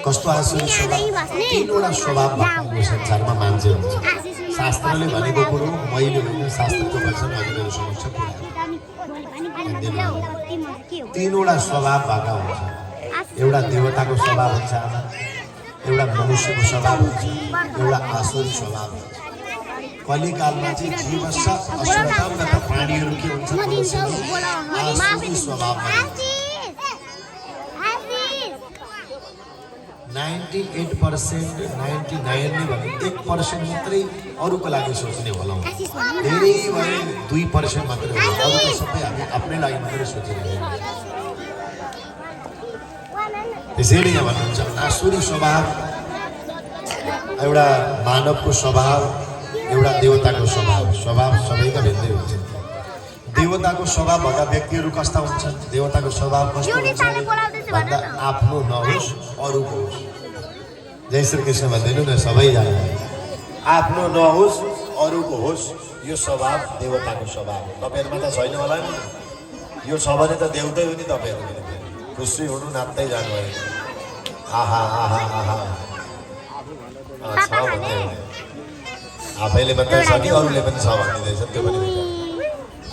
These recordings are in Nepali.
कस्तो आसुरी स्वभाव तीनवटा स्वभाव भएको संसारमा मान्छे हुन्छ शास्त्रले भनेको कुरो मैले होइन शास्त्रको वचन हजुरहरु समक्ष पुर्याएको तीनवटा स्वभाव भएका हुन्छ एउटा देवताको स्वभाव हुन्छ एउटा मनुष्यको स्वभाव हुन्छ एउटा आसुरी स्वभाव हुन्छ कलिकालमा चाहिँ जीवस्स असुरताम गत प्राणीहरू के हुन्छ आसुरी स्वभाव 98% 99 भने 1% मात्रै अरूको लागि सोच्ने होला धेरै भए 2% मात्रै होला अरू त सबै हामी आफ्नै लागि मात्रै सोचिरहेको त्यसैले यहाँ भन्नुहुन्छ आसुरी स्वभाव एउटा मानवको स्वभाव एउटा देवताको स्वभाव सबैका भिन्दै हुन्छ देवताको स्वभाव भन्दा व्यक्तिहरू कस्ता हुन्छन् देवताको स्वभाव कस्तो हुन्छ भन्दा आफ्नो नहोस् अरूको होस् जय श्री कृष्ण भन्दैनु न सबैजना आफ्नो नहोस् अरूको होस् यो स्वभाव देवताको स्वभाव हो तपाईहरुमा त छैन होला नि यो छ भने त देवतै हो नि तपाईहरु खुसी हुनु नाच्दै जानु भयो आहा आहा आहा आफैले मात्रै छ कि अरूले पनि छ भनिदिँदैछ त्यो पनि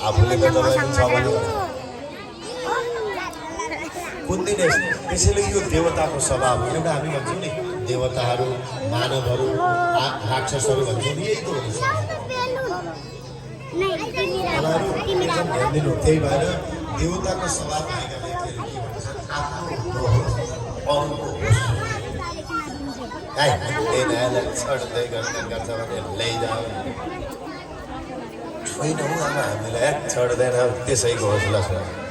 आफूले त तपाईको छ भने कुन दिन त्यसैले यो देवताको स्वभाव हो एउटा हामी भन्छौँ नि देवताहरू मानवहरू राक्षसहरू भन्छौँ नि यही त हो त्यही भएर देवताको स्वभाव भएका व्यक्तिहरू के भन्छन् आफ्नो अरूको छोड्दै गर्छ भने लैजाऊ छैन हौ अब हामीलाई छोड्दैन त्यसैको होस् ल